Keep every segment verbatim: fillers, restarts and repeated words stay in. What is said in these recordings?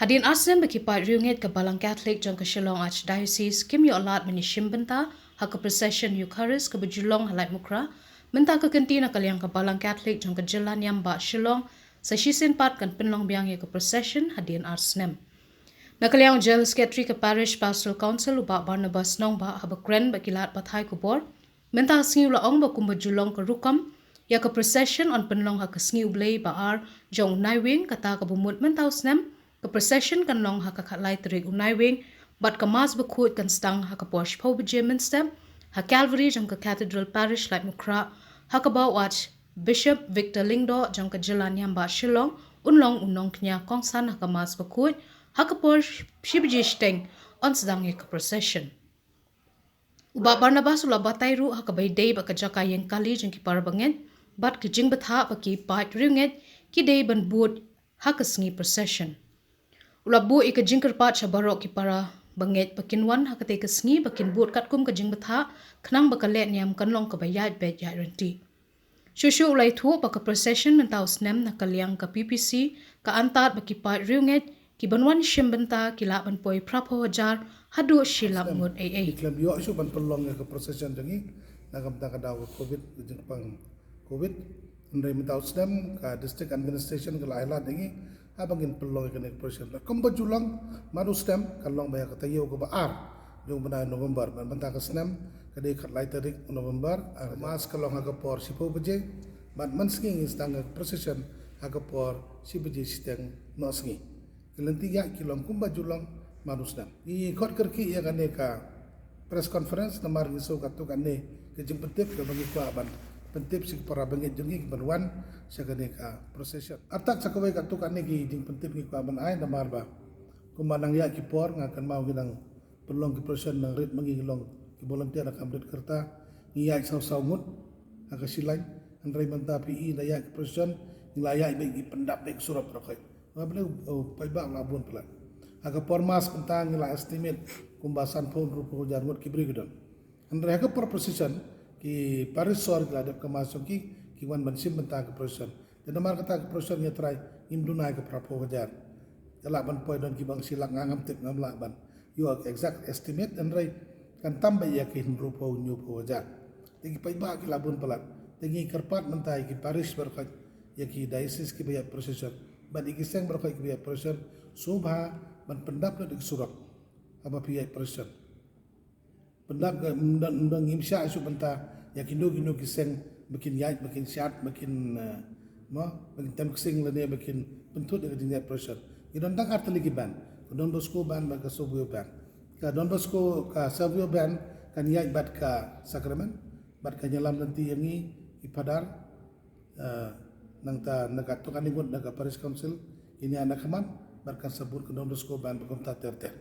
Hadien ar snem ba ki paid riewngeit ka Balang Catholic jong ka Shillong Archdiocese kim ïoh lad ban ïashim bynta ha ka procession Eucharist kaba ju long ha Laitumkhrah, mynta ka kynti na ka liang ka Balang Catholic jong ka jylla niam bah Shillong sa shisien pat kan pynlong biang ïa ka procession hadien ar snem. Na ka liang u General Secretary ka Parish Pastoral Council u Bah Barnabas Nongbah haba kren bad ki lad pathai khubor mynta ka sngi u la ong ba kumba ju long ka rukom ïa ka procession yn pynlong ha ka sngi U Blei ba ar jong u Naiwieng, kata kaba mut mynta u snem ka procession kan long ha ka khatlai tarik u Naiwieng bad ka Mass bakhuid kan sdang ha ka por shiphew baje mynstep ha Calvary jong ka Cathedral Parish Laitumkhrah, ha kaba u Archbishop Victor Lyngdoh jong ka jylla niam bah Shillong un long u nongkñia kongsan ha ka Mass bakhuid, ha ka por shi baje shiteng yn sdang ïa ka procession. U Bah Barnabas u la batai ruh ha kaba ïadei bad ka jaka ïeng kali jong ki para bangeit bad ki jingbthah ba ki paid riewngeit ki dei ban bud ha ka sngi procession. U la buh ïa ka jingkyrpad sha baroh ki para bangeit ba kin wan ha katei ka sngi ba kin bud katkum ka jingbthah, khnang ba ka lehniam kan long kaba ïaid beit ïaid ryntih. Shuh shuh u la ïathuh ba ka procession mynta u snem na ka liang ka P P C ka antad ba ki paid riewngeit ki ban wan shim bynta ki lah ban poi phraphew hajar haduh shi lak ngut ei ei. Ki khlem ïoh shuh ban pynlong ïa ka procession jong ngi na ka bynta ka daw ka covid, ka jingpang covid. Hynrei mynta u snem ka district administration ka la ai lad ïa ngi ha ba ngin pynlong ïa kane ka procession. Kumba ju long, mar u snem kan long ba ïa ka taïew kaba ar jong u bnai November, bad mynta ka snem ka dei khatlai tarik u November. Ar, Mass ka long ha ka por shiphew baje bad mynsngi ngin sdang ka procession ha ka por shi baje shiteng noh sngi. Ki lynti ïaid ki long kumba ju long mar u snem. Ngi khot kyrkieh ïa kane ka press conference namar ngi sngew katto katne ka jingpyntip kaba ngi kwah ban pyntip sha ki para bangeit jong ngi ki ban wan sha kane ka procession. Artat sa kawei katto katne ki jingpyntip ngi kwah ban ai namar ba kumba nang ïaid ki por nga kynmaw ngi nang pynlong ki procession nang rit ma ngi ngi long ki volunteer na ka Mrit Kyrta, ngi ïaid saw saw ngut ha ka shi lain. Hynrei mynta phi i da ïaid ki procession ngi la ïaid beit, ngi pyndap beit ki surok baroh khoit. Nga bynta u paidbah u la bun palat. Ha ka por Mass mynta ngi la estimate kumba sanphew hynriewphew hajar ngut ki briew ki don. Hynrei ha ka por procession ki parish sor ki la dep ka Mass jong ki, ki wan ban shim bynta ka procession. Te namar kata ka procession ïa trai ngim duna ïa ka phraphew hajar. Ka lah ban poi don kiba shi lak, nga ngam tip, ngam lah ban ïoh ka exact estimate, hynrei kan tam beit ïa ki hynriewphew hynñiewphew hajar. Te ki paidbah ki la bun palat. Te ngi kyrpad mynta ïa ki parish baroh khoit, ïa ki diocese kiba ïaid procession bad ïa ki seng baroh khoit kiba ïaid procession, sngewbha ban pyndap lut ïa ki surok haba phi ïaid procession. Pyndap ka, ym don, ym don, ngim shah shuh bynta ïa kino kino ki seng ba kin ïaid, ba kin shad, ba kin, eh, mo, ba kin tem ksing lane ba kin pynthut ïa ka jingïaid procession. Ngi don tang ar tylli ki band, ka Don Bosco band bad ka Savio band. Ka Don Bosco, ka Savio band kan ïaid bad ka Sacrament bad kan ïalam lynti ïa ngi ki Phadar, eh, nangta na katto katne ngut na ka Parish Council kin ïaid na khmat bad kan sa bud ka Don Bosco band ba kumta ter ter.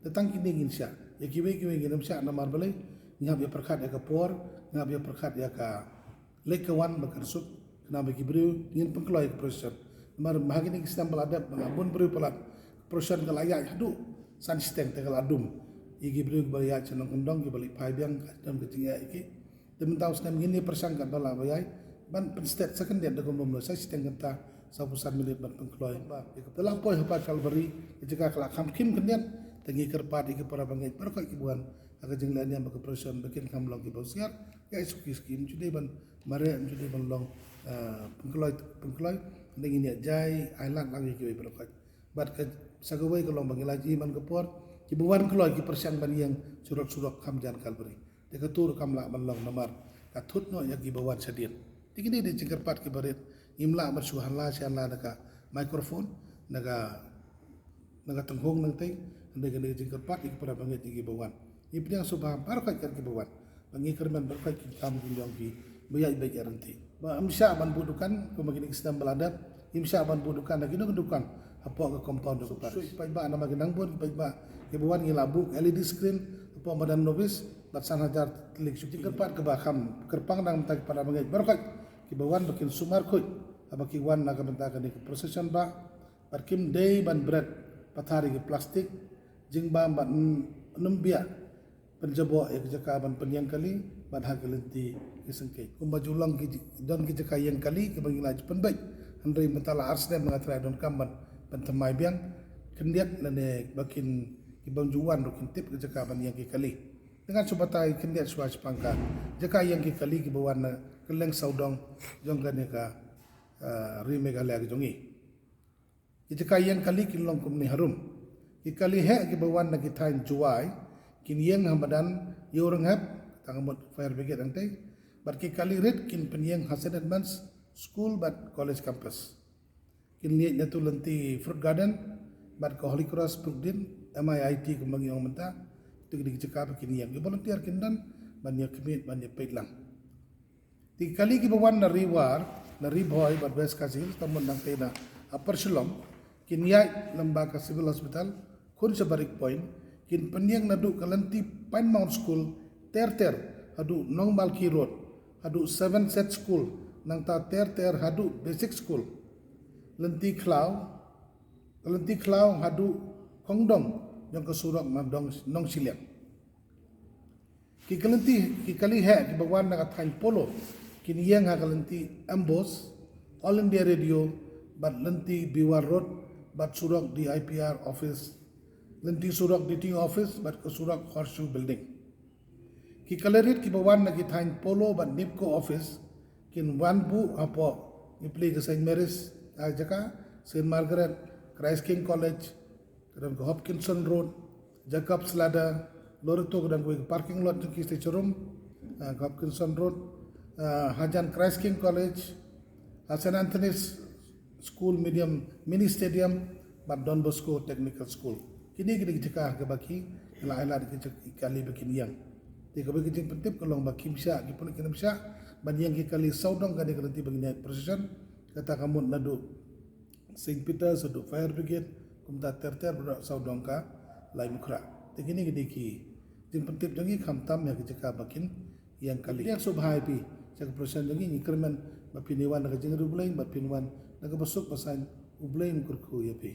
Te tang kine ngin shah, ïa kiwei kiwei ngin ym shah namar balei? Ngi hap ïa pyrkhat ïa ka por, ngi hap ïa pyrkhat ïa ka leit ka wan ba kan suk, khnang ba ki briew ngin pynkloi ïa ka procession. Namar ha kine ki snem ba la dep ba la bun briew palat, procession ka la ïaid haduh san shiteng te ka la dum. Ïa ki briew kiba la ïaid sha nongkyndong kiba la phai biang ka don ka jingïaid ïa ki. Te mynta u snem ngin ïa pyrshang katba lah ba ïai ban pynstet sa khyndiat da kumno kumno, sa shiteng kynta, sawphew san minit ban pynkloi. Ba te la poi hapoh Calvary, ka jaka ka la kham khim khyndiat. Te ngi kyrpad ïa ki para bangeit baroh khoit kiba wan ha ka jingleh niam bad ka procession ba kin kham long kiba husiar. Ïa suki suki, ym ju dei ban mareh, ym ju dei ban long, eh, pynkloi pynkloi. Te ngin ïa jai ai lad lang ïa kiwei baroh khoit. Bad ka sa kawei ka long ba ngi la ïohi man ka por kiba wan kloi ki pyrshang ban ïeng surok surok kham jan Calvary. Te kato ruh kam lah ban long namar ka thut noh ïa kiba wan shadien. Te kine dei jingkyrpad kiba rit. Ngim lah ban shu hanla sha hanla na ka microphone, na ka, na ka tynghong nangtei. Hynrei kane ka jingkyrpad ïa ki para bangeit ïa kiba wan. Ngi pdiang sngewbha baroh khoit kat kiba wan. Ba ngi kyrmen baroh khoit ki kam ki jong ki ba ïaid beit ïaid ryntih. Ba ym shah ban buh dukan kumba kine ki snem ba la dep. Ym shah ban buh dukan da kino ki dukan hapoh ka compound jong ka parish. Paidbah namar ki nang bun ki paidbah kiba wan, ngi la buh L E D screen hapoh madan novice bad san hajar tylli ki shuki. Jingkyrpad kaba kham kyrpang na ka bynta ki para bangeit baroh khoit kiba wan ba kin sumar khuid haba ki wan na ka bynta kane ka procession ba bad kim dei ban bret pathar ïa ki plastik, jingbam bad n-, nymbiah pynjaboh ïa ki jaka ban pynïeng kali bad ha ki lynti ki sengkei. Kumba ju long ki ji-, don ki jaka ïeng kali kiba ngi la ju pynbeit, hynrei mynta la ar snem nga trai donkam ban pynthymmai biang. khyndiat lane ba kin, ki bym ju wan ruh kin tip ka jaka ban ïeng ki kali. Te ngan shu batai khyndiat shuwa shaphang ka jaka ïeng ki kali kiba wan na kylleng sawdong jong kane ka, ah, ri Meghalaya ka jong ngi. Ki jaka ïeng kali kin long kumne harum. Ki kali heh kiba wan na ki thaiñ Jowai kin ïeng ha madan Ïewrynghep, tang mut fire brigade hangtei. Bad ki kali rit kin pynïeng ha Saint Edmund's School bad College Campus. Kin ïeng na tu lynti Fruit Garden bad ka Holy Cross Brookdean, M I I T kumba ngi ong mynta. Tu ki dei ki jaka ba kin ïeng. Ki volunteer kin don ban ïa khmih, ban ïa peit lang. Te ki kali kiba wan na Ri War, na Ri Bhoi bad West Khasi Hills, tang mut nangtei na Upper Shillong, kin ïaid lyngba ka Civil Hospital, khun sha Barik Point, kin pynïeng naduh ka lynti Pine Mount School ter ter haduh Nongmalki Road, haduh Seven Set School, nangta ter ter haduh Basic School. Lynti khlaw, ka lynti khlaw haduh khongdong jong ka surok na dong Nongshiliang. Ki kali, ki kali heh kiba wan na ka thaiñ Polo kin ïeng ha ka lynti Ambos, All India Radio, bad lynti Biwar Road, bad surok D I P R office, lynti surok D T O office, bad ka surok Horseshoe Building. Ki kali rit kiba wan na ki thaiñ Polo bad NEEPCO office kin wan buh hapoh, ngi plie ka Saint Mary's, ah, jaka, Saint Margaret, Christ King College, ka don ka Hopkinson Road, Jacob's Ladder, Loreto ka don kawei ka parking lot jong ki station room, ah, ka Hopkinson Road, ah, hajan Christ King College, ha Saint Anthony's School Medium, Mini Stadium, bad Don Bosco Technical School. Kine ki dei ki jaka kiba ki la ai lad ki jaka kali ba kin ïeng. Te kaba ki jingpyntip ka long ba kim shah, ki pulit kim shah ban ïeng ki kali sawdong kane ka lynti ba ngin ïaid procession, kata ka mut naduh Saint Peter's, haduh Fire Brigade, kumta ter ter haduh sawdong ka Laitumkhrah. Te kine ki dei ki jingpyntip jong ngi khamtam ïa ki jaka ba kin ïeng kali. Ngi sngewbha ïa phi sha ka procession jong ngi, ngi kyrmen ba phin wan da ka jingriewblei bad phin wan da kaba suk ba saiñ. U Blei un kyrkhu ïa phi.